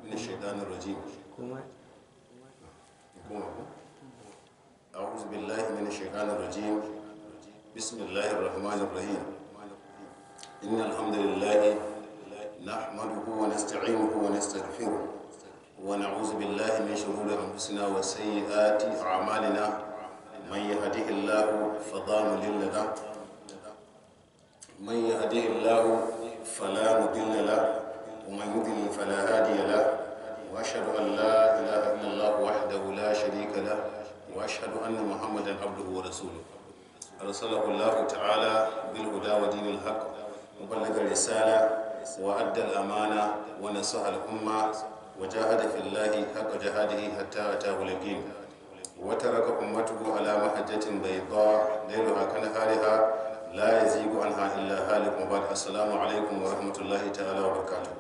من الشيطان الرجيم. أعوذ بالله من الشيطان الرجيم. بسم الله الرحمن الرحيم. إن الحمد لله نحمده ونستعينه ونستغفره ونعوذ بالله من شرور أنفسنا وسيئات أعمالنا. من يهده الله فلا مضل له، من يهده الله فلا مضل له، ومن يضلل فلا هادي له. وأشهد أن لا إله إلا الله وحده لا شريك له، وأشهد أن محمدا عبده ورسوله. أرسله الله تعالى بالهدى ودين الحق، وبلغ الرسالة وأدى الأمانة ونصح الأمة، وجاهد في الله حق جهاده حتى أتاه اليقين، وترك أمته على محجة بيضاء ليلها كنهارها لا يزيغ عنها إلا هالك. وبعد، السلام عليكم ورحمة الله تعالى وبركاته.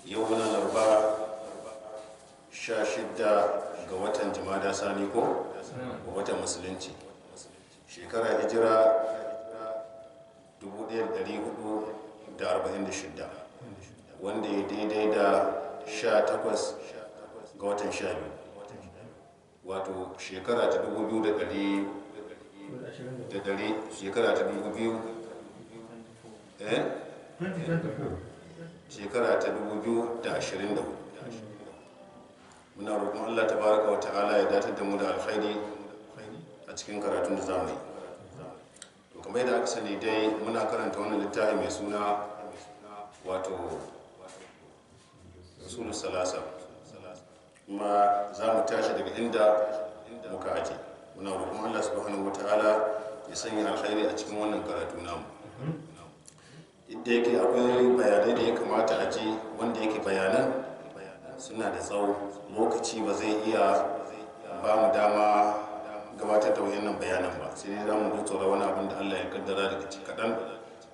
Yau muna Laraba 16 ga watan Jumada Sani, ko ga watan Musulunci, shekara hijira 1446, wanda ya daidai da 18 ga watan 12, wato shekara ta 2000 da dari, shekara ta 2000, eh, shekara ta 2024. Muna roƙon Allah tabaraka wa ta'ala ya datar da mu da alkhairi a cikin karatun da zamu yi. To, kamar yadda aka sani dai, muna karanta wannan littafi mai suna wato Usulus Salasa, kuma za mu tashi daga inda muka aje. Muna roƙon Allah subhanahu wa ta'ala ya sanya alkhairi a cikin wannan karatu namu. Inda yake akwai bayanai da ya kamata a ji, wanda yake bayanan suna da tsawo, lokaci ba zai iya ba mu dama gabatar da wayannan bayanan ba, sai dai za mu gutsura wani abin da Allah ya kaddara daga ci kaɗan,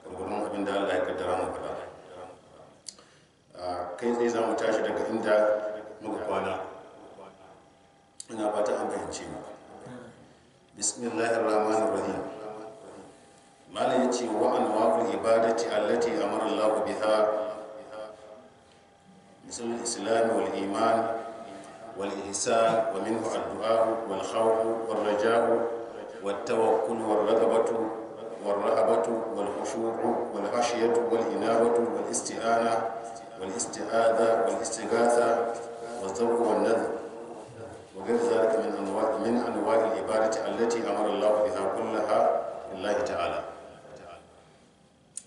gwargwadon abin da Allah ya kaddara mu faɗa. Kai tsaye za mu tashi daga inda muka kwana. Ina fata an fahimce mu. Bismillahir rahmanir rahim. Malam ya ce: wa anwa'ul ibadati allati amara Allah biha مثل الإسلام والإيمان والإحسان، ومنه الدعاء والخوف والرجاء والتوكل والرغبة والرهبة والخشوع والخشية والإنابة والاستعانة والاستعاذة والاستغاثة والذبح والنذر وغير ذلك من أنواع العبادة التي أمر الله بها، كلها لله تعالى.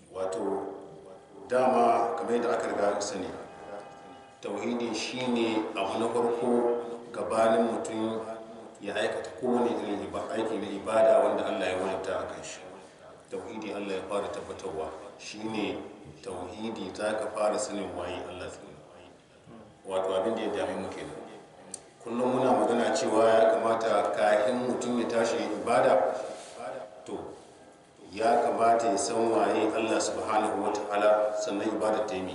Wato dama kamar yadda aka riga aka sani, tauhidi shine abu na farko gabanin mutum ya aikata kowane irin aiki na ibada wanda Allah ya wajabta a kan shi. Tauhidi Allah ya fara tabbatarwa. Shine tauhidi, za ka fara sanin waye Allah. Wato abin da ya dame mu kenan. Kullum muna magana cewa ya kamata kafin mutum ya tashi ibada, to ya kamata ya san waye Allah subhanahu wa ta'ala, sannan ibada ta yi,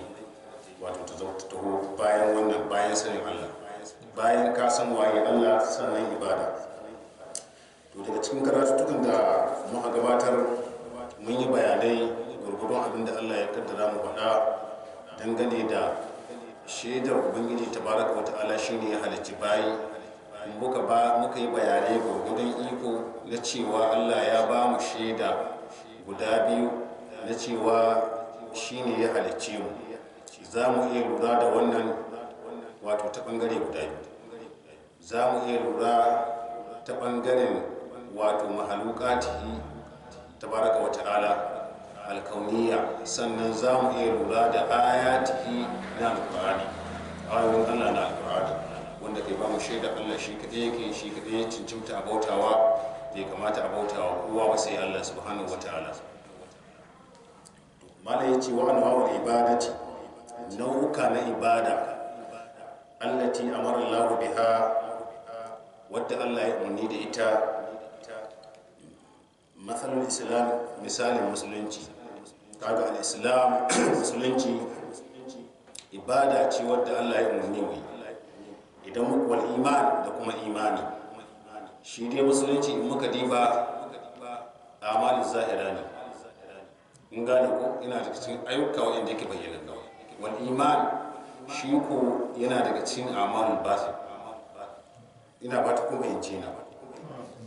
wato ta zo ta taho bayan wannan, bayan sanin Allah, bayan ka san waye Allah, sannan ibada. To, daga cikin karatutukan da muka gabatar, mun yi bayanai gwargwadon abin da Allah ya kaddara mu faɗa dangane da shaidar Ubangiji tabaraka wa ta'ala shine ya halicci bayi. Muka yi bayanai gwargwadon iko na cewa Allah ya ba mu shaida guda biyu na cewa shine ya halicce mu. Za mu iya lura da wannan wato ta bangare guda biyu. Za mu iya lura ta bangaren wato mahalukatihi tabaraka wa ta'ala alkauniya, sannan za mu iya lura da ayatihi na Alkur'ani, ayoyin Allah na Alkur'ani, wanda ke ba mu shaida Allah shi kaɗai yake, shi kaɗai ya cancanta a bautawa, bai kamata a bautawa kowa ba sai Allah subhanahu wa ta'ala. Malam ya ce: wa anwa'ul ibadati, nau'uka na ibada, allati amara Allah biha, wadda Allah ya umarni da ita, matsalul islam, misalin Musulunci. Kaga al-Islam, Musulunci, ibada ce wadda Allah ya umarni mu idan muka, wal iman, da kuma imani. Shi dai Musulunci, in muka diba, amalin zahira ne, in gane ko, ina da cikin ayyuka wanda yake bayyana. Wal iman Shi ko yana daga cikin amalul batin. Ina ba ta kuma fahimce na.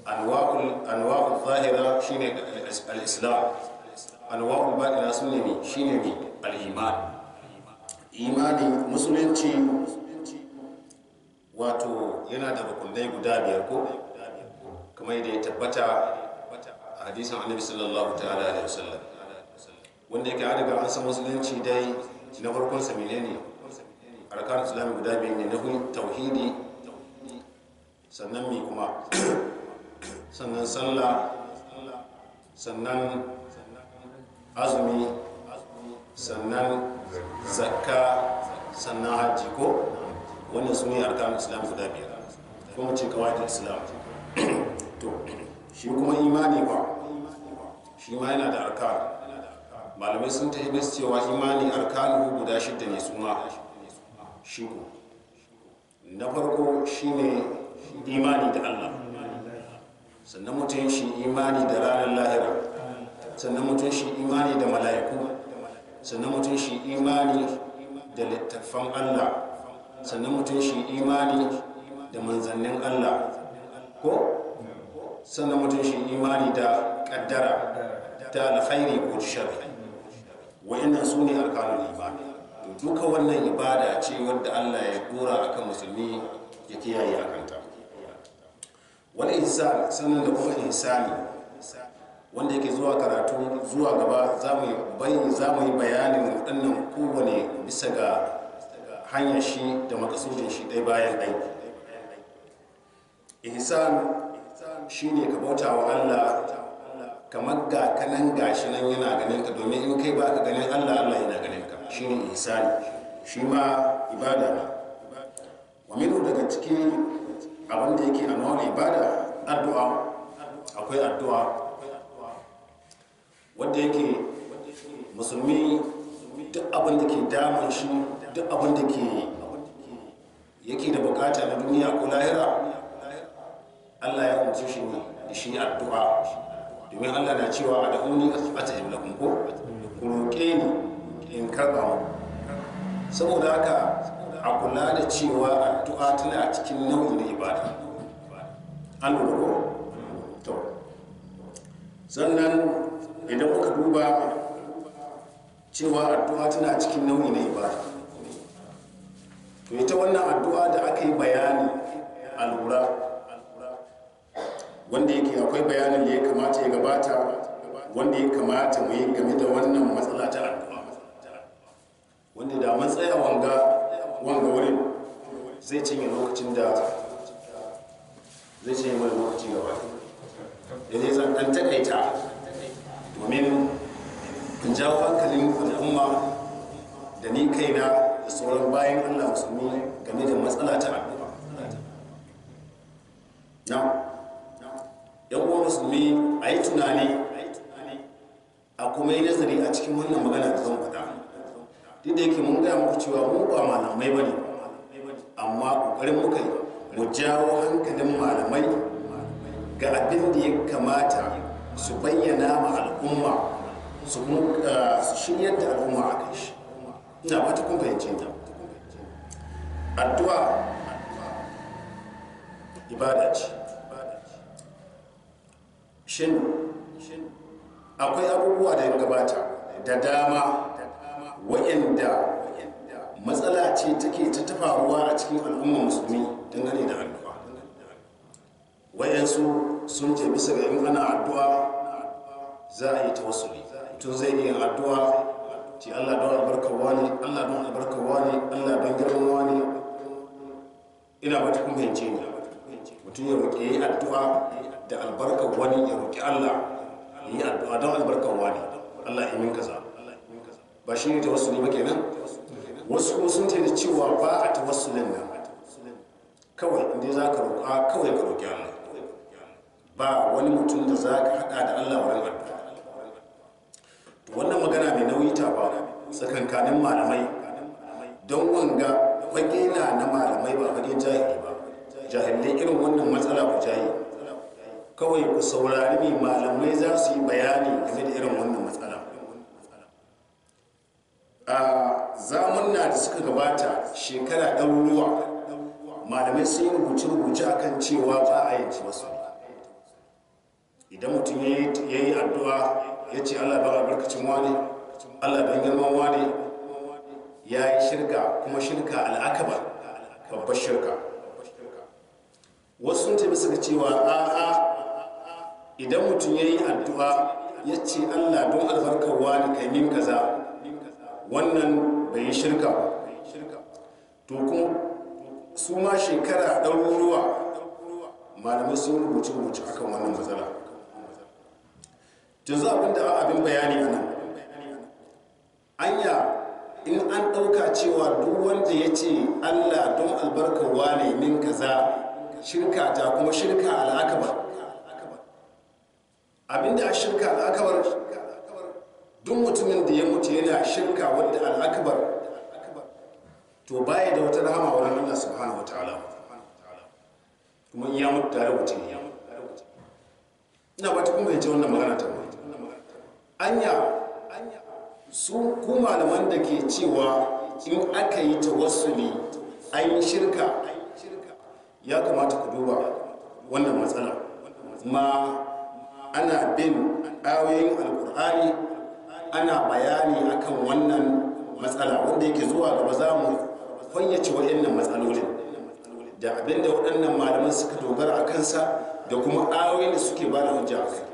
Anwa'ul zahira shine al-islam, anwa'ul batina sune ne shine ne al-iman. Imani, musulunci wato yana da rukunai guda biyar ko, kamar yadda ya tabbata a hadisin Annabi sallallahu ta'ala alaihi wasallam, wanda yake an riga an san musulunci dai na farkon sa menene? Arkan islami guda biyar ne, na tauhidi, sannan mi kuma? Sannan sallah, sannan azumi, sannan zakka, sannan hajji ko. Wannan su ne arkan islam guda biyar, ko mu ce kawai islam. To shi kuma imani ba, shi ma yana da arkan. Malamai sun ta hibis cewa imani arkanu guda shidda ne su ma. Shi ko na farko shine imani da Allah, sannan mutum shi imani da ranar lahira, sannan mutum shi imani da mala'iku, sannan mutum shi imani da littattafan Allah, sannan mutum shi imani da manzannin Allah ko, sannan mutum shi imani da kaddara ta alkhairi ko sharri. Wa'annan su ne arkanul imani. To duka wannan ibada ce wadda Allah ya dora akan musulmi ya kiyaye akanta. Wal ihsan, sannan da kuma ihsani, wanda yake zuwa karatu zuwa gaba za mu yi bayanin waɗannan kowane bisa ga hanyar shi da makasudin shi ɗaya bayan ɗaya. Ihsan shine ka bauta wa Allah kamar ga kanan gashi nan yana ganin ka, domin in kai baka ganin Allah, Allah yana ganin ka. Shine ihsani, shi ma ibada ne. Wa minhu, daga cikin abin da yake anwar ibada, addu'a. Akwai addu'a wanda yake musulmi duk abin da ke damun shi, duk abin da ke yake da bukata na duniya ko lahira, Allah ya umarci shi ne da shi addu'a, domin Allah na cewa ud'uni astajib lakum ko, ku roƙe ni in karɓa mu. Saboda haka a kula da cewa addu'a tana cikin nau'i na ibada. An lura ko? To sannan idan muka duba cewa addu'a tana cikin nau'i na ibada, to ita wannan addu'a da aka yi bayani a lura, wanda yake akwai bayanin da ya kamata ya gabata, wanda ya kamata mu yi game da wannan matsala ta addu'a, wanda da mun tsaya wanga wurin zai cinye lokacin da zai cinye mana lokaci gaba da zai zan dan takaita, domin in jawo hankalin al'umma da ni kaina da sauran bayan Allah musulmi game da matsala ta addu'a. Na yan uwa musulmi, a yi tunani a kuma yi nazari a cikin wannan magana da zan faɗa. Duk da yake mun gaya muku cewa mu ba malamai ba ne, amma ƙoƙarin muka yi mu jawo hankalin malamai ga abin da ya kamata su bayyana ma al'umma, su kuma su shiryar da al'umma a kai shi. Ina ba ta kun fahimce ta. Addu'a ibada ce. Shin akwai abubuwa da ya gabata da dama waɗanda matsala ce take ta faruwa a cikin al'ummar musulmi dangane da addu'a? Wayansu sun ce bisa ga in ana addu'a za a yi tawassuli. Tun zai yi addu'a ce Allah don albarkar wani, Allah don albarkar wani, Allah don girman wani. Ina ba ta kun fahimce ni. Mutum ya roƙi, ya yi addu'a da albarkar wani, ya roƙi Allah, ya yi addu'a don albarkar wani, Allah ya min kaza. Ba shi ne tawassuli ba kenan? Wasu kuma sun ce da cewa ba a tawassulin nan, kawai inda za ka roƙa kawai ka roƙi Allah, ba wani mutum da za ka haɗa da Allah wurin addu'a. To wannan magana mai nauyi ta ba tsakankanin malamai, don wanga fage na na malamai, ba fage jahili ba. Jahilai, irin wannan matsala ku jahi kawai, ku saurari mai malamai za su yi bayani game da irin wannan matsala. zamunna da suka gabata, shekara ɗaruruwa, malamai sun yi rubuce-rubuce akan cewa ba a yin tawassuli. Idan mutum ya yi addu'a ya ce Allah ban albarkacin wani, Allah ban girman wani, ya yi shirka, kuma shirka al'akabar, babbar shirka. Wasu sun tafi suka cewa a'a, idan mutum ya yi addu'a ya ce Allah don albarkar wani kai min kaza, wannan bai yi shirka ba. To kuma su ma shekara ɗaruruwa malamai sun rubuce-rubuce akan wannan matsala. Yanzu abin da abin bayani a nan, anya in an ɗauka cewa duk wanda ya ce Allah don albarkar wane min kaza shirka ta, kuma shirka al'akabar, abinda a shirka al'akabar, duk mutumin da ya mutu yana shirka wadda al'akabar, to baya da wata rahama wurin Allah subhanahu wataala, kuma in ya mutu tare wuce. Ina ba ta kuma yace wannan magana ta anya su ku malaman da ke cewa in aka yi tawassuli an yi shirka, ya kamata ku duba wannan matsala. Ma ana bin ayoyin Alkur'ani ana bayani akan wannan matsala, wanda yake zuwa gaba za mu fayyace waɗannan matsalolin da abinda waɗannan malaman suka dogara a kansa da kuma ayoyin da suke ba da hujja a kai.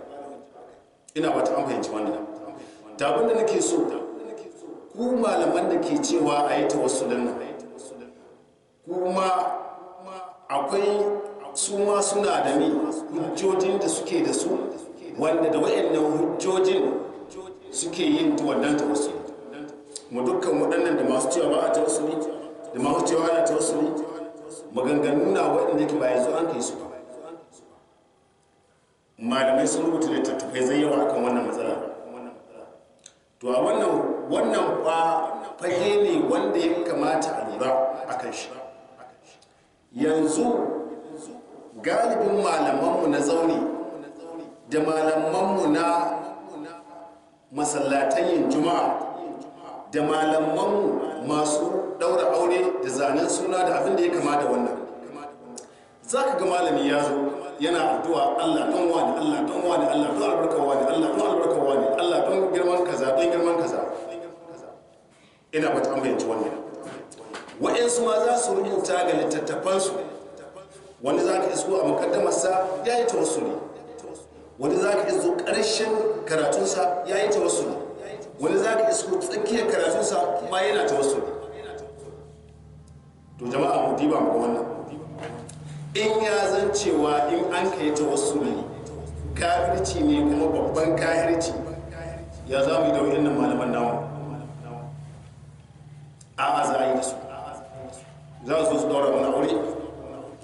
Ina ba ta an fahimci wannan. Ta abinda nake so ku malaman da ke cewa a yi tawassulin nan, kuma akwai su ma suna da mi hujjojin da suke da su, wanda da waɗannan hujjojin suke yin wannan tawassuli. Mu dukkan waɗannan da masu cewa ba a tawassuli da masu cewa ana tawassuli, maganganu na waɗanda ke ba yanzu an kai su ba. Malamai sun rubuta littattafai zai yawa akan wannan matsala. To a wannan fage ne wanda ya kamata a lura akan shi. Yanzu galibin malamanmu na zaune da malamanmu na masallatan yin juma'a da malamanmu masu daura aure da zanen suna da abin da ya kama da wannan, za ka ga malami ya zo yana addu'a Allah don wani, Allah don wani, Allah don albarkar wani, Allah don albarkar wani, Allah don girman kaza, don girman kaza. Ina ba ta fahimci wannan. Wa'yansu ma za su rubuta ga littattafansu, wani za ka isko a mukaddamarsa ya yi tawassuli, wani za ka isko ƙarshen karatunsa ya yi tawassuli, wani za ka isko tsakiyar karatunsa ma yana tawassuli. To jama'a mu diba mu ga wannan. In ya zan cewa in an kai tawassuli kafirci ne, kuma babban kafirci, ya za mu yi da wa'annan malaman namu? A'a, za a yi da su, za su zo su daura mana aure,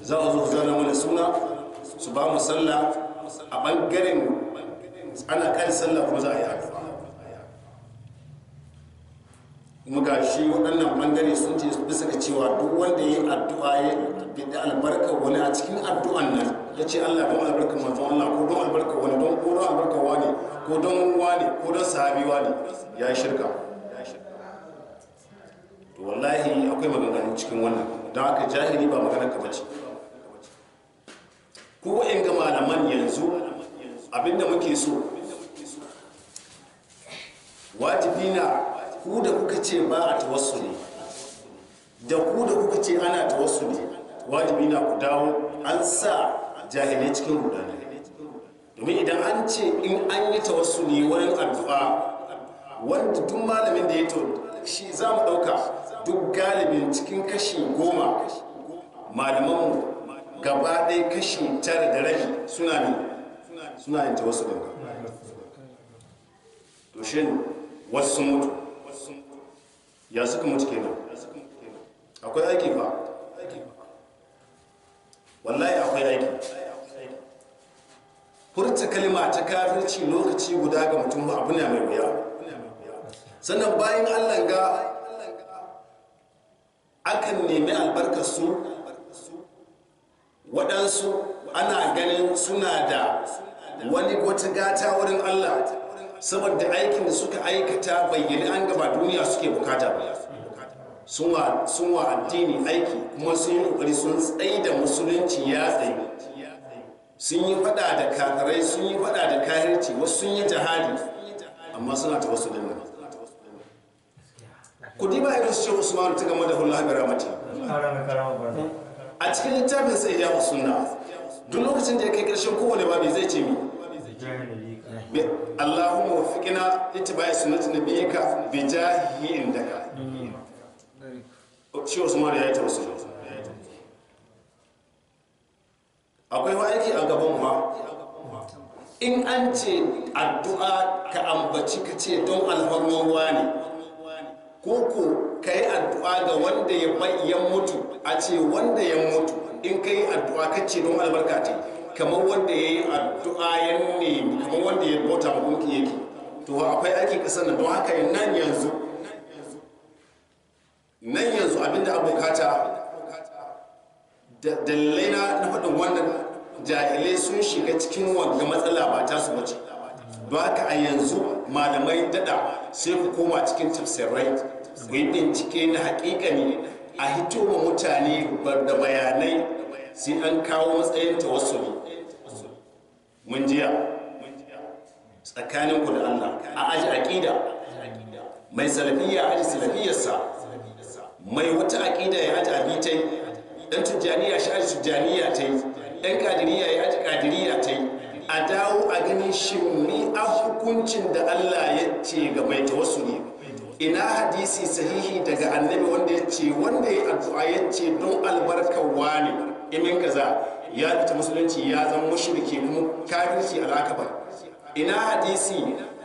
za su zo su zana mana suna, su ba mu sallah a ɓangaren ana kan sallah, kuma za a yi addu'a. Kuma ga shi waɗannan ɓangare sun ce bisa ga cewa duk wanda ya yi addu'a ya biɗi albarkar wani a cikin addu'an nan, ya ce Allah don albarkar manzon Allah, ko don albarkar wani, don ko don albarkar wani, ko don wani, ko don sahabi wani, ya yi shirka. To wallahi akwai maganganu cikin wannan, don haka jahili ba maganar ka bace. Ko wa'in ga malaman yanzu abinda muke so, wajibi na ku da kuka ce ba a tawassuli da ku da kuka ce ana tawassuli, wajibi na ku dawo. An sa jahilai cikin rudani, domin idan an ce in an yi tawassuli wurin addu'a, wanda duk malamin da ya to shi za mu ɗauka duk galibin cikin kashi 10 malamanmu gaba ɗaya kashi 9.5 suna ne suna yin tawassulin ka. To shin wasu sun mutu, ya suka mutu kenan? Akwai aiki fa, wallahi akwai aiki. Furta kalma ta kafirci lokaci guda ga mutum ba abu ne mai wuya. Sannan bayan Allah ga akan nemi albarkar su, waɗansu ana ganin suna da wani wata gata wurin Allah saboda aikin da suka aikata bayyane an gaba duniya suke bukata ba. Sun wa addini aiki, kuma sun yi kokari sun tsayi da musulunci ya tsayu. Sun yi fada da kafirai, sun yi fada da kahirci, wasu sun yi jihadi, amma suna tawassulin nan. Ku diba irin su ce Usman ta game da Hullah bi rahmati. A cikin littafin sai ya sunna, duk lokacin da ya kai karshen kowane babi zai ce mi Allahumma waffiqna ittiba'i sunnati nabiyyika bi jahihi indaka. Shi Usman ya yi tawassuli. Akwai wa aiki a gaban ma. In an ce addu'a ka ambaci ka ce don alfarman wani, ko ko ka yi addu'a ga wanda ya mutu, a ce wanda ya mutu in ka yi addu'a ka ce don albarka ce, kamar wanda ya yi addu'a ya nemi, kamar wanda ya bauta ma gunki yake. To akwai aiki kasar nan. Don haka nan yanzu abinda abokata dalilai na faɗin wannan, jahilai sun shiga cikin wanga matsala ba ta su bace. Don haka a yanzu malamai dada sai ku koma cikin tafsirai, ku yi bincike na haƙiƙani, a hito wa mutane da bayanai, sai an kawo matsayin tawassuli. Mun jiya tsakaninku da Allah a aji aƙida mai salafiyya, aji salafiyarsa, mai wata aƙida ya aji abitai, dan tijjaniya shi aji tijjaniya ta yi, dan kadiriya ya aji kadiriya ta yi. A dawo a ganin shin ni a hukuncin da Allah ya ce ga mai tawassuli. Ina hadisi sahihi daga annabi wanda ya ce wanda ya addu'a ya ce don albarkar wani imin kaza ya fita musulunci, ya zama mushriki kuma kafirci al'akabar. Ina hadisi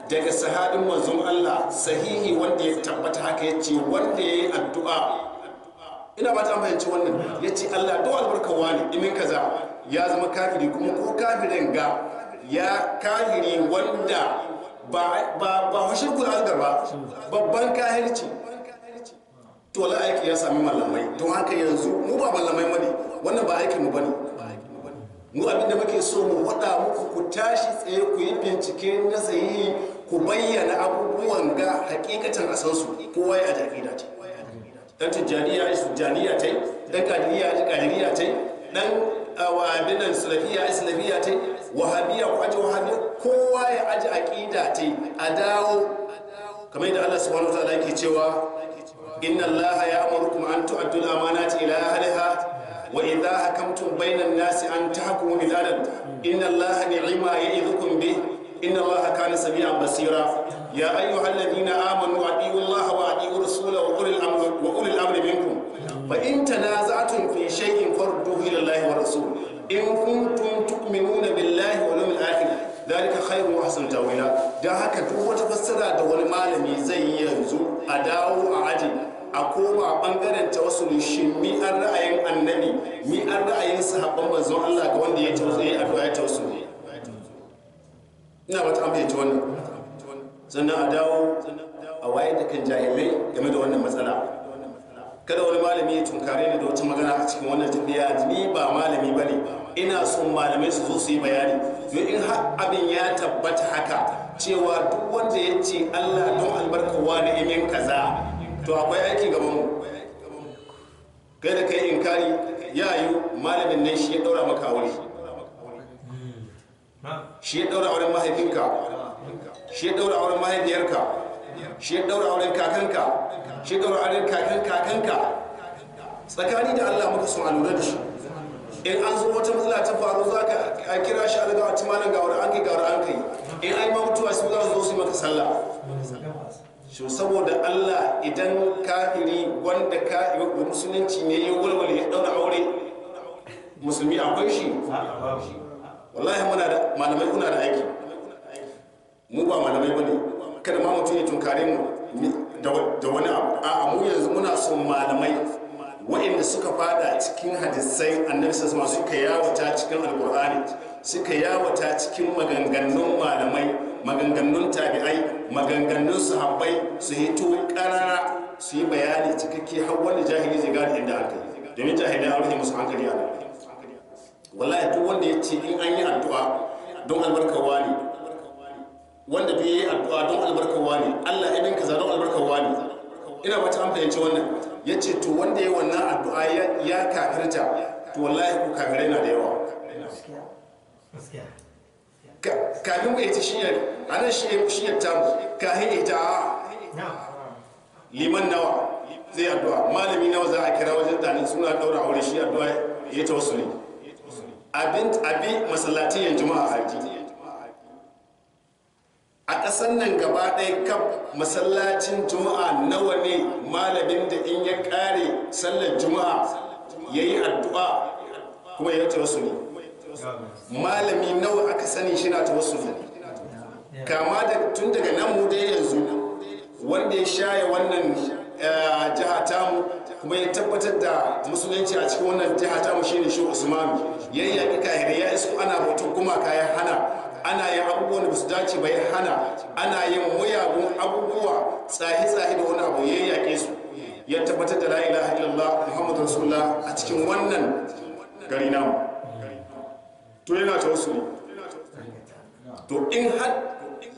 daga sahabin manzon Allah sahihi wanda ya tabbata haka ya ce wanda ya yi addu'a, ina ba ta fahimci wannan, ya ce Allah don albarkar wani imin kaza ya zama kafiri, kuma ko kafirin ga ya kafiri wanda ba shirkul asgar ba, babban kahirci. To wala aiki ya sami malamai. Don haka yanzu mu ba malamai bane, wannan ba aikin mu bane. Mu abinda muke so mu faɗa muku, ku tashi tsaye ku yi bincike na sahihi, ku bayyana abubuwan ga hakikatan a san su, kowa ya aji aƙida ce. Dan tijjaniya ya tijjaniya ta yi, dan kadiriya ya kadiriya ta yi, dan wahabinan salafiya ya salafiya ta yi, wahabiya ku aji wahabiya, kowa ya aji aƙida ta yi. A dawo kamar yadda Allah subhanahu wa ta'ala yake cewa inna Allah ya'murukum an tu'addu al-amanati ila ahliha wa idha hakamtum bayna an-nasi an tahkumu bil 'adl inna Allah ni'ma ya'idhukum bih inna Allah kana sami'an basira ya ayyuhalladhina amanu ati'u Allah wa ati'u rasula wa ulil amri minkum fa in tanaza'tum fi shay'in farudduhu ila Allah wa rasul in kuntum tu'minuna billahi wal yawmil akhir dhalika khayrun wa ahsanu ta'wila. Dan haka duk wata fassara da wani malami zai yi yanzu a dawo a aji a koma bangaren tawassuli, shin mi an ra'ayin annabi, mi an ra'ayin sahabban manzon Allah ga wanda ya tawassuli, addu'a ya tawassuli. Ina ba ta amince wannan. Sannan a dawo a wayar da kan jahilai game da wannan matsala. Kada wani malami ya tunkare ni da wata magana a cikin wannan tafiya. Ni ba malami ba ne, ina son malamai su zo su yi bayani. Don in har abin ya tabbata haka cewa duk wanda ya ce Allah don albarka wani imin kaza, to akwai aiki gaban mu. Kai da kai inkari, ya yi malamin nan shi ya daura maka aure, shi ya daura auren mahaifinka, shi ya daura auren mahaifiyarka, shi ya daura auren kakanka, shi ya daura auren kakan kakanka. Tsakani da Allah muka son a lura da shi. In an zo wata matsala ta faru, za ka kira shi alga wata malam ga wani an kai, ga wani an kai. In an yi ma mutuwa, su za su zo su yi maka sallah. So saboda Allah, idan kafiri wanda ka musulunci ne ya walwale ya daura aure musulmi, akwai shi. Wallahi muna da malamai, kuna da aiki. Mu ba malamai bane, kada ma mutum ya tunkare mu da wani abu. A'a, mu yanzu muna son malamai waɗanda suka fada cikin hadisai annabi sallallahu alaihi wasallam, suka yawata cikin alqur'ani, suka yawata cikin maganganun malamai, maganganun tabi'ai, maganganun sahabbai, su hito karara su yi bayani cikakke har wani jahili zai gane inda aka yi. Domin jahilai an rufe musu hankali a nan. Wallahi duk wanda ya ce in an yi addu'a don albarkar wani, wanda duk ya yi addu'a don albarkar wani, Allah ibn kaza don albarkar wani, Ina wata an fahimci wannan. Ya ce to wanda ya wannan addu'a ya kafirta. To wallahi ku kafirai na da yawa. Kafin mu ita shi a nan shi ya tamu kafin ita liman nawa zai addu'a, malami nawa za a kira wajen tani suna daura aure shi addu'a ya tawassuli. Abin abi masallatin yan juma'a haji a ƙasar nan gaba ɗaya kaf masallacin juma'a nawa ne malamin da in ya ƙare sallar juma'a ya yi addu'a kuma ya tawassuli? Malami nawa aka sani shi na tawassuli? Kama da tun daga nan mu dai yanzu wanda ya shaye wannan jiha tamu kuma ya tabbatar da musulunci a cikin wannan jiha tamu shine shi Usman. Ya yaƙi kahiri, ya isko ana bautar gumaka ya hana, ana yin abubuwan da ba su dace ba ya hana, ana yin muyagun abubuwa tsahi-tsahi da wani abu ya yaƙe su, ya tabbatar da la ilaha illallah Muhammadu Rasulullah a cikin wannan gari namu. To yana tawassuli. To in har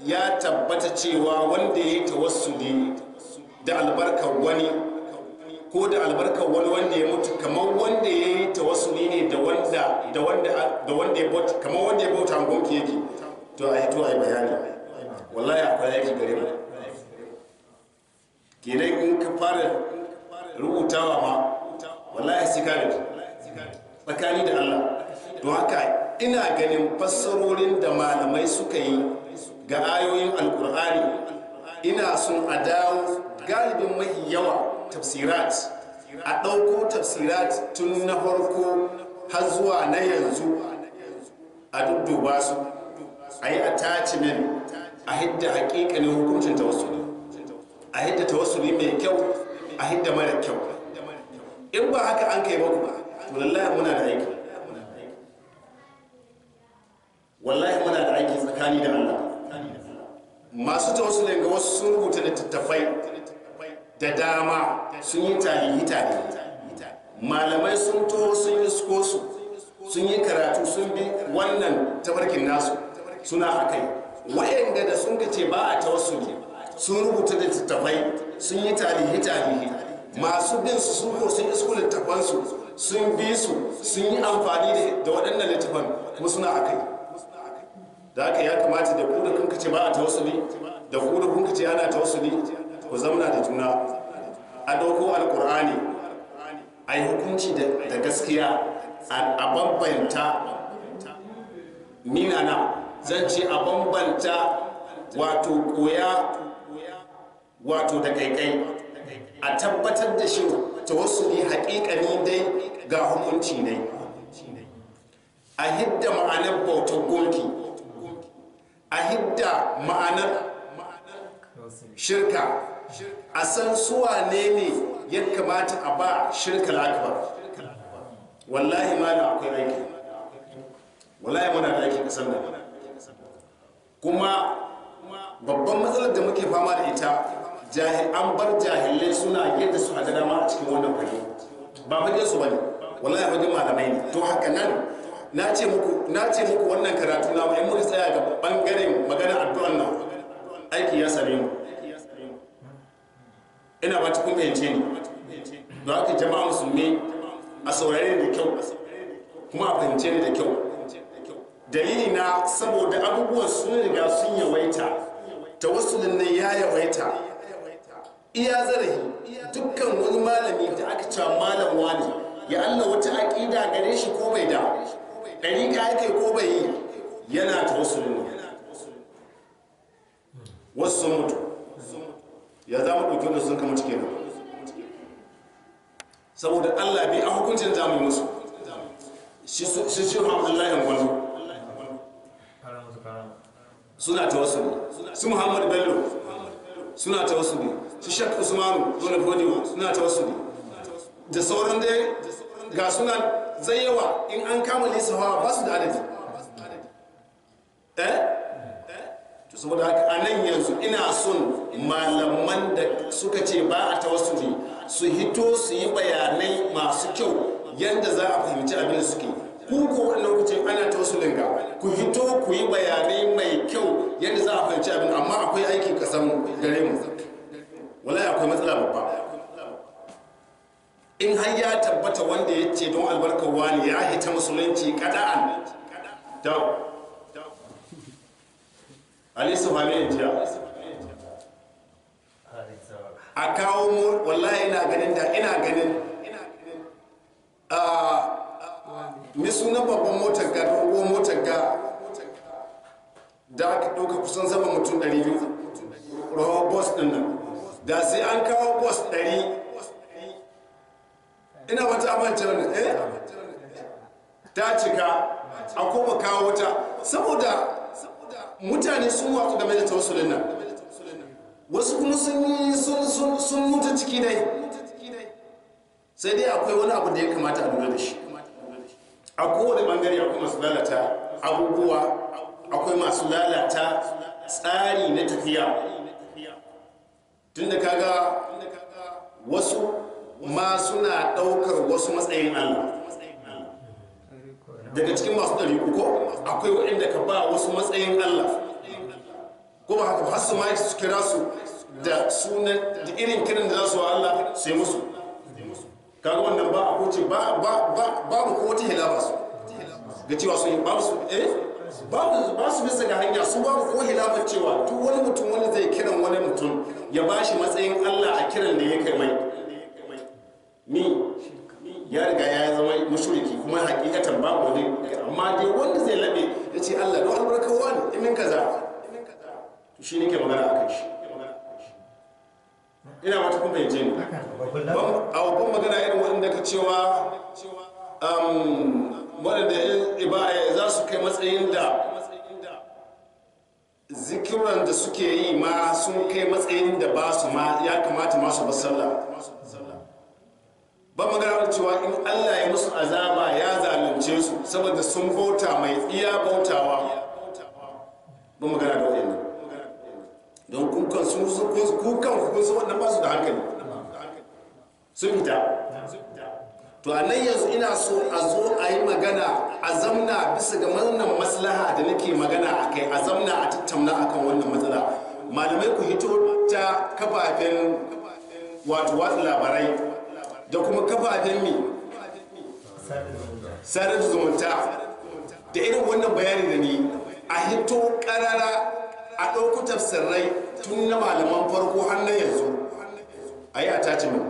ya tabbata cewa wanda ya yi tawassuli da albarkar wani ko da albarkar wani wanda ya mutu, kamar wanda ya yi tawassuli ne da wanda da wanda da wanda ya bauta, kamar wanda ya bauta gunki yake, to a hito a yi bayani. Wallahi akwai aiki gare mu. Kenan in ka fara rubutawa ma wallahi sai ka gaji tsakani da Allah. Don haka ina ganin fassarorin da malamai suka yi ga ayoyin Alkur'ani, ina son a dawo galibin mahi yawa tafsirat, a ɗauko tafsirat tun na farko har zuwa na yanzu, a dudduba su, a yi attachment, a hidda hakikanin hukuncin tawassuli, a hidda tawassuli mai kyau, a hidda mara kyau. In ba haka an kai baku ba, to wallahi muna da aiki, wallahi muna da aiki tsakani da Allah. Masu tawassulin ga wasu sun rubuta littattafai da dama, sun yi tarihi tarihi, malamai sun taho sun yi su sun yi karatu, sun bi wannan tafarkin nasu suna akai. Wa'anda da sun ce ba a tawassuli sun rubuta littattafai, sun yi tarihi tarihi, masu bin su sun ko sun isko littattafansu, sun bi su, sun yi amfani da waɗannan littattafan kuma suna akai. Da haka ya kamata da ku da kun ce ba a tawassuli da ku da kun ce ana tawassuli, ku zauna da juna, a ɗauko Alƙur'ani, a yi hukunci da gaskiya, a bambanta minana, zan ce a bambanta wato koya wato da kaikai, a tabbatar da shi tawassuli haƙiƙani dai ga hukunci ne, a hidda ma'anar bautar gunki, a hidda ma'anar shirka, a san suwa ne ne ya kamata a ba shirka akbar. Wallahi ma akwai aiki, wallahi muna da aiki kasan nan. Kuma babban matsalar da muke fama da ita, an bar jahilai suna yadda su ga dama a cikin wannan fage. Ba fage su bane, wallahi fage malamai ne. To haka nan na ce muku wannan karatu na in muka tsaya ga bangaren magana addu'an nan, aiki ya same mu. Ina ba ta kun fahimce ni. Don haka jama'a musulmi a saurare ni da kyau kuma a fahimce ni da kyau. Dalili na saboda abubuwan sun riga sun yawaita, tawassulin nan ya yawaita iya zarafi. Dukkan wani malami da aka cewa malam wani, ya Allah wata aƙida gare shi ko bai da ɗariƙa yake ko bai yi, yana tawassulin ne. Wasu sun mutu, ya za mu ɗauki wanda sun kama cike nan? Saboda Allah bai a hukuncin za mu yi musu. Shi shi Abdullahi Gwando suna tawassuli, su Muhammad Bello suna tawassuli, su Sheikh Usmanu Dole Fodiyo suna tawassuli, da sauran dai ga suna zai yawa in an kama lissafawa ba su da adadi. To saboda haka a nan yanzu ina son malaman da suka ce ba a tawassuli su hito su yi bayanai masu kyau yadda za a fahimci abin da suke. Ku ko wani lokacin ana tawassulin ga ku hito ku yi bayanai mai kyau yadda za a fahimci abin. Amma akwai aiki kasan gare mu, wallahi akwai matsala babba. In har ya tabbata wanda ya ce don albarkar wani ya hita musulunci kada'an to alisa fami jiya a kawo mu, wallahi ina ganin da ina ganin mi sunan babban motar ga, dogon motar ga da aka ɗauka kusan sama mutum 200, rawa bus ɗin nan, da sai an kawo bus 100. Ina wata amince wannan ta cika a koma kawo wata, saboda mutane sun watsu game da tawassulin nan, wasu kuma sun yi sun mutu ciki dai. Sai dai akwai wani abu da ya kamata a lura da shi. A kowane bangare akwai masu lalata abubuwa, akwai masu lalata tsari na tafiya. Tunda kaga wasu ma suna ɗaukar wasu matsayin Allah daga cikin masu ɗari ko akwai waɗanda ka ba wasu matsayin Allah, ko ba haka ba, har su ma su kira su da sunan da irin kiran da za su wa Allah su yi musu. Kaga wannan ba a koce ba ba ba babu ko wata hila ba su ga cewa su yi babu su babu ba su bisa ga hanya su, babu ko hilafa cewa duk wani mutum wani zai kiran wani mutum ya bashi matsayin Allah a kiran da ya kai mai ni ya riga ya zama mushriki, kuma hakikatan babu wani. Amma dai wanda zai labe ya ce Allah don albarkar wani imin kaza, to shi ne ke magana a kan shi. Ina wata kun fahimce ni. Babban A babban magana irin waɗanda ka cewa waɗanda za su kai matsayin da zikiran da suke yi ma sun kai matsayin da ba su ma ya kamata masu bar sallah. Ba magana da cewa in Allah ya musu azaba ya zalunce su saboda sun bauta mai iya bautawa. Ba magana da waɗannan, don kukan su kukan kun su waɗannan ba su da hankali, sun fita. To a nan yanzu ina so a zo a yi magana, a zamna bisa ga wannan maslaha da nake magana a kai, a zamna a tattauna akan wannan matsala. Malamai, ku hito ta kafafen wato watsa labarai da kuma kafafen mi sada zumunta. Sadar zumunta da irin wannan bayani da ni a hito karara, a ɗauko tafsirai tun na malaman farko har na yanzu, a yi attachment,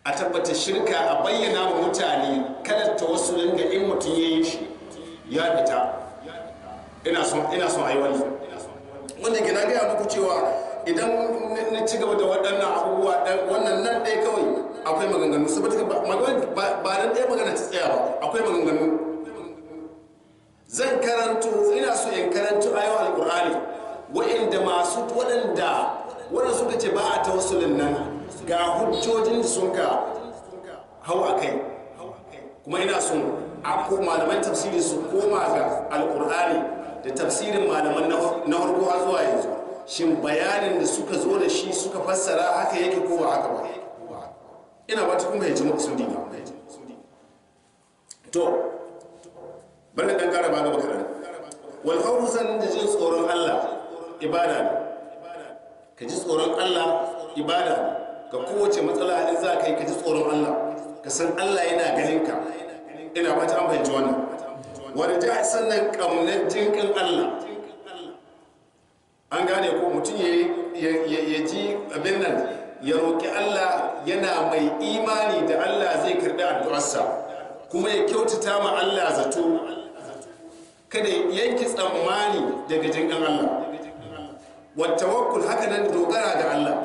a tabbata shirka, a bayyana wa mutane kada tawassulin da in mutum ya yi shi ya fita. Ina son a yi wani wanda ke na gaya muku cewa idan na ci gaba da waɗannan abubuwa wannan nan ɗaya kawai akwai maganganu, saboda ba nan ɗaya magana ta tsaya ba, akwai maganganu. Zan karanto, ina so in karanto ayoyin Alkur'ani waɗanda masu waɗanda suka ce ba a tawassulin nan ga hujjojin da sun ka hau a kai. Kuma ina son a ko malaman tafsiri su koma ga Alkur'ani da tafsirin malaman na farko har zuwa yanzu, shin bayanin da suka zo da shi suka fassara haka yake ko ba haka ba? Ina ba ta kuma yanci maksudi na. To bari dan kara ba gaba kaɗan. Wal khawfu, sanin da jin tsoron Allah ibada ne. Ka ji tsoron Allah ibada ne. Ga kowace matsala in za ka yi, ka ji tsoron Allah, ka san Allah yana ganin ka. Ina fata an fahimci wannan. Wani ja sannan ƙaunar jinƙin Allah, an gane ko? Mutum ya ji abin nan, ya roƙi Allah yana mai imani da Allah zai karɓi addu'arsa, kuma ya kyautata ma Allah zato, kada ya yanki tsammani daga jinƙin Allah. Wattawakkul, haka nan dogara ga Allah.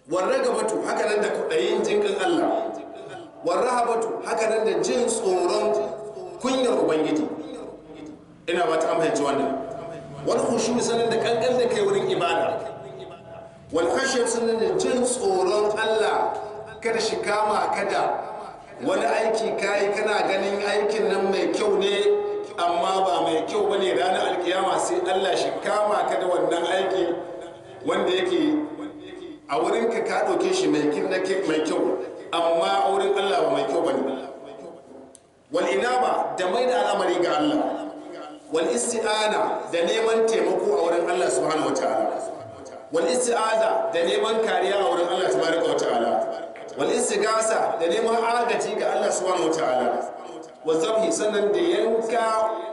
Warragabatu, haka nan da kudayin jinƙin Allah. Warrahabatu, haka nan da jin tsoron kunyar Ubangiji. Ina ba ta fahimci wannan. Wal khushu, sanan da kankan da kai wurin ibada. Wal khashyat, sanan da jin tsoron Allah kada shi kama kada wani aiki kai kana ganin aikin nan mai kyau ne, amma ba mai kyau bane. Ranar alkiyama sai Allah shi kama ka da wannan aiki wanda yake a wurinka ka ɗauke shi mai kyau, amma a wurin Allah ba mai kyau bane. Wal inaba, da mai da al'amari ga Allah. Wal isti'ana, da neman taimako a wurin Allah subhanahu wataala. Wal isti'aza, da neman kariya a wurin Allah tabaraka wataala. Wal istigasa, da neman agaji ga Allah subhanahu wataala. Wa zabhi, sannan da yanka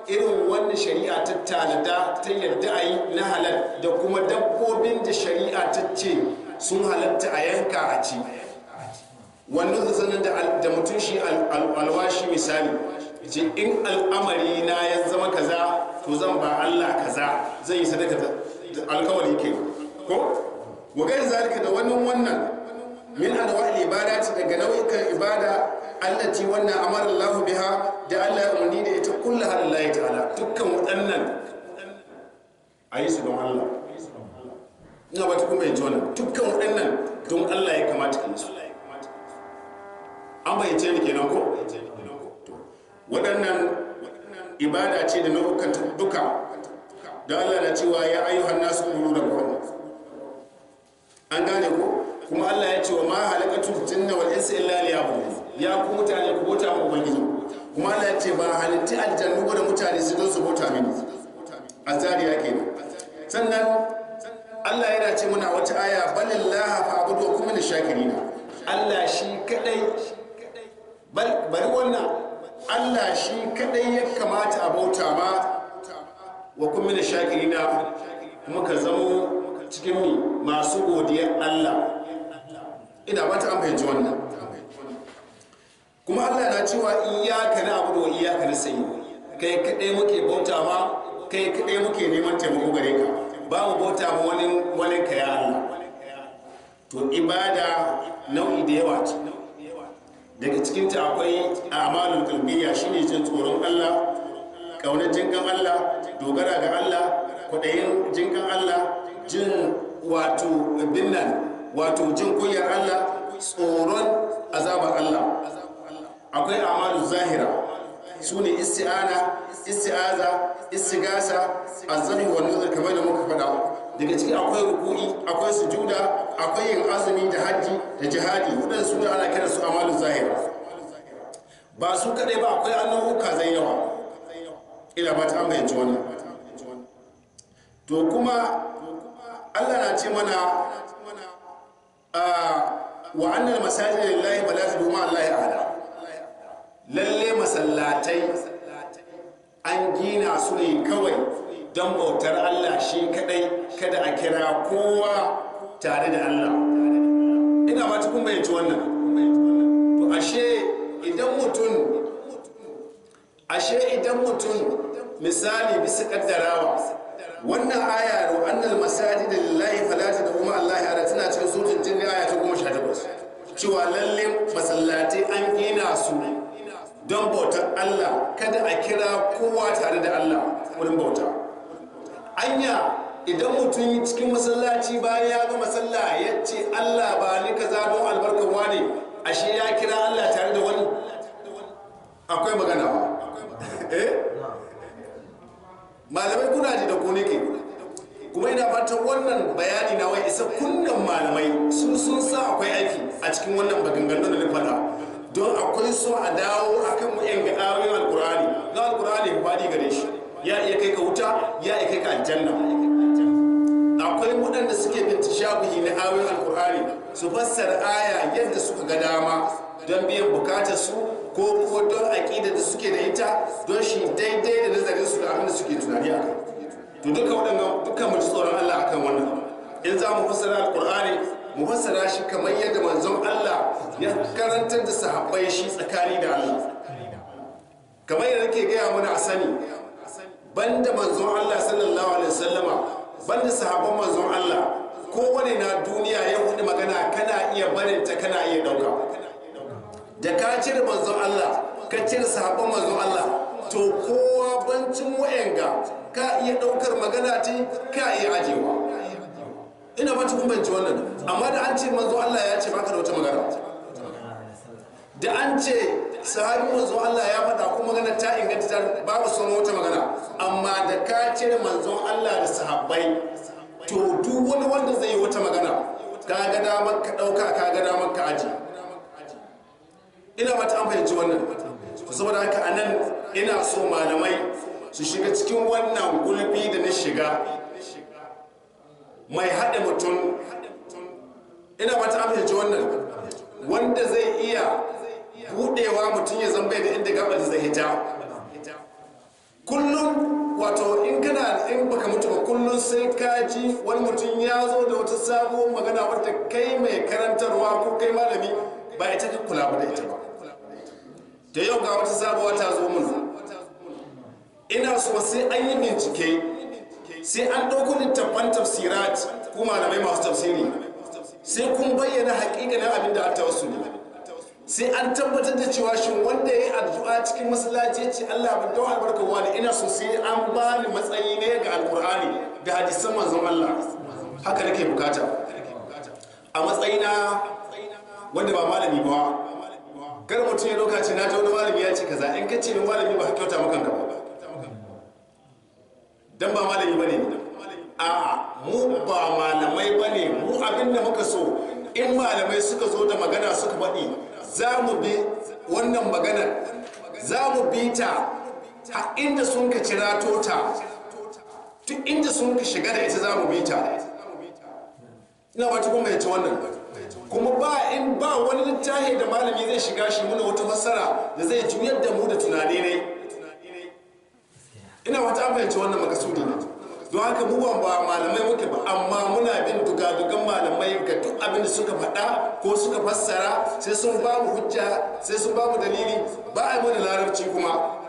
irin wanda shari'a ta tanada ta yarda a yi na halal, da kuma dabbobin da shari'a ta ce sun halatta a yanka a ci. Wannan sannan da mutum shi alwashi, misali ce in al'amari na ya zama kaza to zan ba Allah kaza, zan yi sadaka, alkawari ke ko wa gairi zalika, da wannan min anwa'il ibadati, daga nau'ikan ibada, allati wannan amara Allah biha, da Allah ya umarni da ita, kullu lillahi ta'ala. Dukkan waɗannan ayi su don Allah. Ina ba ta kuma yanzu wannan, dukkan waɗannan don Allah ya kamata ka yi su. An bayyance ni kenan ko? Waɗannan ibada ce da nau'ukan duka, da Allah na cewa ya ayyuhan nasu ubudu rabbakum. An gane ko? Kuma Allah ya ce wa ma halaqatul jinna wal insa illa liya'budun. Ya ku mutane, ku bauta ma ubangiji. Kuma Allah ya ce ba halitti aljannu ba da mutane su don su bauta mini. Azariya kenan. Sannan Allah yana ce muna wata aya, balillaha fa'budu wa kun min shakirina. Allah shi kadai, bari wannan, Allah shi kadai ya kamata a bauta ma, wa kun min shakirina, kuma ka zamo cikin mi masu godiyar Allah. Ina ba ta an fahimci wannan. Kuma Allah na cewa iyyaka na'budu wa iyyaka nasta'in. Kai kadai muke bauta ma, kai kadai muke neman taimako gare ka, ba mu bauta ma wani wani ka ya Allah. To ibada nau'i da yawa ce. Daga cikinta akwai a'malul qalbiyya, shine jin tsoron Allah, kaunar jinkan Allah, dogara ga Allah, kwaɗayin jinkan Allah, jin wato binnan wato jin kunyar Allah, tsoron azabar Allah. Akwai a'malul zahira, su ne isti'ana, isti'aza, istigasa, azzami wa nuzur, kamar da muka faɗa. Daga ciki akwai ruku'i, akwai sujuda, akwai yin azumi da hajji da jihadi. Waɗansu su ana kiransu su amalul zahira. Ba su kaɗai ba, akwai annabuka zai yawa. Ina ba ta an bayyanci wannan. To kuma Allah na ce mana wa annal masajid lillahi fala tad'u ma Allahi ahada. Lalle masallatai an gina su ne kawai don bautar Allah shi kadai, kada a kira kowa tare da Allah. Ina ba kun bayyanci wannan. To ashe idan mutum misali bisa kaddarawa wannan aya wa annal masajid lillahi fala tad'u ma Allahi ahada tana cikin suratul jinn aya ta 18, cewa lalle masallatai an gina su don bautar Allah, kada a kira kowa tare da Allah wurin bauta. Anya idan mutum cikin masallaci bayan ya gama sallah ya ce Allah ba ni kaza don albarkar wane, ashe ya kira Allah tare da wani? Akwai magana ba? Eh, malamai kuna ji da ku nake. Kuma ina fatan wannan bayani na wai isa kunnan malamai, su sun sa akwai aiki a cikin wannan maganganun da na faɗa, don akwai so a dawo akan mu yan ga ayoyin Alkur'ani. Na Alkur'ani faɗi gare shi, ya iya kai ka wuta, ya iya kai ka aljanna. Akwai waɗanda suke bin tashabuhi na ayoyin Alkur'ani, su fassara aya yadda suka ga dama don biyan bukatar su, ko don aƙida da suke da ita, don shi daidai da nazarin su da abin da suke tunani a kai. To duka waɗannan dukkan mu ji tsoron Allah akan wannan. In za mu fassara Alkur'ani, mu fassara shi kamar yadda manzon Allah ya karantar da sahabbai shi tsakani da Allah. Kamar yadda nake gaya mana, a sani, banda manzon Allah sallallahu alaihi wasallama, banda sahabban manzon Allah, kowane na duniya ya hudu magana kana iya barinta, kana iya dauka. Da ka cire manzon Allah, ka cire sahabban manzon Allah, to kowa bancin wayannan ka iya daukar magana ce, ka iya ajewa. Ina ba kun banci wannan. Amma da an ce manzon Allah ya ce, baka da wata magana. Da an ce sahabi manzon Allah ya faɗa kuma magana ta inganta, ta babu sauran wata magana. Amma da ka cire manzon Allah da sahabbai, to duk wani wanda zai yi wata magana, ka ga damar ka ɗauka, ka ga damar ka aji. Ina mata an fahimci wannan. Saboda haka anan ina so malamai su shiga cikin wannan gulbi da na shiga mai haɗe mutum. Ina mata an fahimci wannan. Wanda Rudewa mutum ya zama bai da inda gabar zai hita kullum. Wato in kana in baka mutu ba, kullum sai ka ji wani mutum ya zo da wata sabuwar magana wadda kai mai karantarwa ko kai malami ba ita ka kula ba da ita ba. Da yau ga wata sabuwa ta zo mun, ina so sai an yi bincike, sai an ɗauko littattafan tafsirat, ko malamai masu tafsiri sai kun bayyana haƙiƙanin abin da tawassuli, sai an tabbatar da cewa shin wanda ya yi addu'a cikin masallaci ya ce Allah ban dawo albarkar wani, ina so sai an ba ni matsayi ne ga Alkur'ani da hadisan manzon Allah. Haka nake bukata a matsayina wanda ba malami ba. Kar mutum ya dauka ce na ta wani malami ya ce kaza. In ka ce min malami, ba ka kyauta maka ba, dan ba malami bane ni. A'a, mu ba malamai bane mu. Abinda muka so, in malamai suka zo da magana suka faɗi, za mu bi wannan maganar, za mu bi ta har inda sun ka cirato ta, duk inda sun ka shiga da ita za mu bi ta. Ina ba kuma mai ci wannan kuma ba in ba wani littafi da malami zai shiga shi muna wata fassara da zai juyar da mu da tunani ne. Ina wata an fahimci wannan makasudi ne. Don haka mu ba malamai muke ba, amma muna bin dugadugan malamai ga duk abin da suka faɗa ko suka fassara. Sai sun ba mu hujja, sai sun ba mu dalili. Ba a yi mana larabci kuma.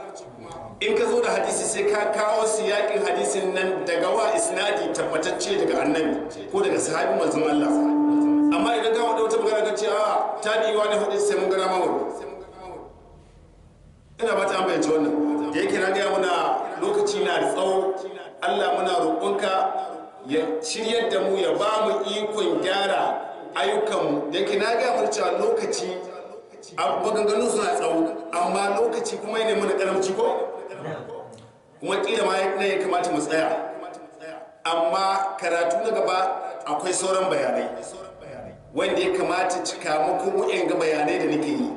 In ka zo da hadisi, sai ka kawo siyakin hadisin nan daga wa isnadi tabbatacce daga annabi ko daga sahabin manzon Allah. Amma idan ka wada wata magana ka ce a tabi'i wani hadisi, sai mun gana mamu. Ina ba ta fahimci wannan. Da yake na gaya muna lokaci na da tsawo, Allah muna roƙonka ya shiryar da mu, ya ba mu ikon gyara ayyukanmu. Da yake na gaya mana cewa lokaci, maganganu suna tsawo, amma lokaci kuma yana mana karamci, ko kuma kila ma na ya kamata mu tsaya. Amma karatu na gaba akwai sauran bayanai wanda ya kamata cika muku wa'yan bayanai da nake yi.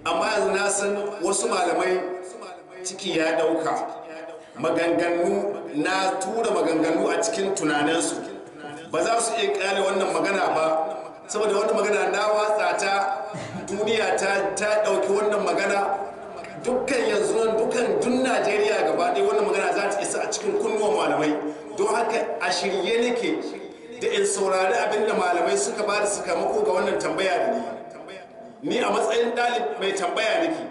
Amma yanzu na san wasu malamai ciki ya dauka maganganu, na tura maganganu a cikin tunaninsu, ba za su iya kyale wannan magana ba, saboda wannan magana na watsa ta, duniya ta dauki wannan magana. Dukkan yanzu nan dukkan dun Najeriya gaba ɗaya wannan magana za ta isa a cikin kunnuwan malamai. Don haka a shirye nake da in saurari abin da malamai suka ba da sakamako ga wannan tambaya da ni a matsayin ɗalib mai tambaya nake.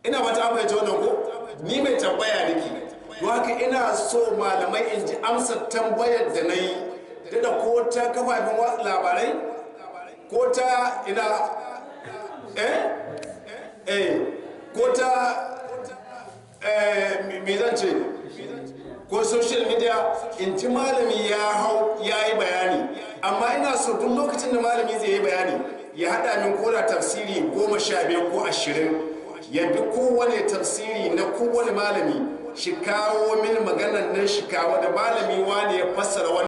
Ina ba ta fahimci wannan ko? Ni mai tambaya nake. Don haka ina so malamai in ji amsa tambayar da na yi da ko ta kafafen watsa labarai ko ta ina ko ta me zan ce, ko social media, in ji malami ya hau ya yi bayani. Amma ina so duk lokacin da malami zai yi bayani, ya haɗa min koda tafsiri 15 ko 20, ya bi kowane tafsiri na kowane malami, shi kawo min maganan nan, shi kawo da malami wani ya fassara wani.